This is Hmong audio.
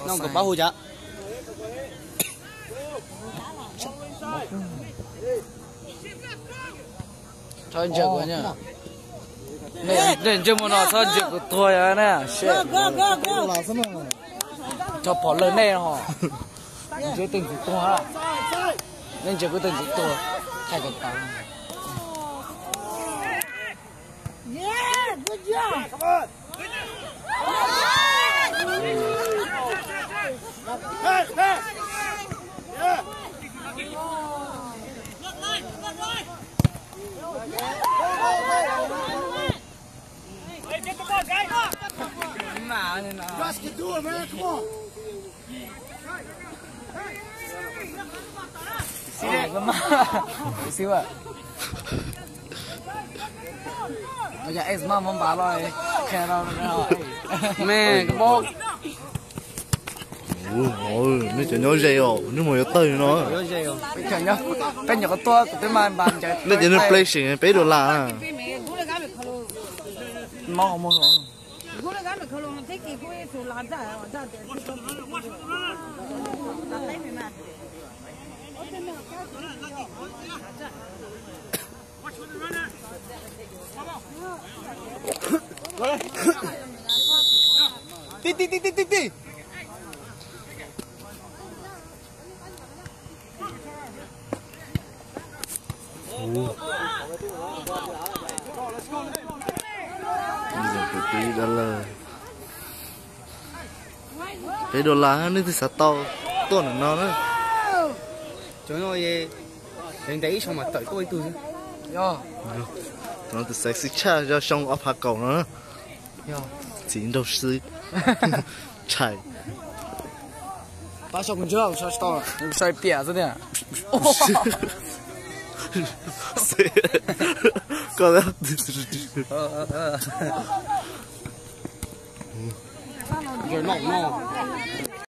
Noj kom pab hu cas. Txhob ntsia kuv na. Nej ntsia mus no txhob ntsia kuv tuag na. Txhob pom lawg nej no. Ntsia tej ntxim tuag. Nej ntsia kuv tej ntxim tuag. Thaij kom tas. Xib, es maj maj npav los, me, nej cov nyob ze os, nws mus yuav tawg no. Peb nyuam qhuav tuaj kuv twb mas npav ntawd. Nej cov nws play sim peb dollar. Mob hauv muag. Tij tij tij tij tij tij. Peb dollar nej twb xav tau tuaj ntawm no na. Cov no ntev ib xyoo mas tawm tuaj ib tug xwb. Yog, no tus sexy tshaj yog xyoo ob phav kaum no na. Txiv nraug xwb. Tshais. Pab sau kuv ntswg, sau tsis tau, sau piam xwb tiag. Koj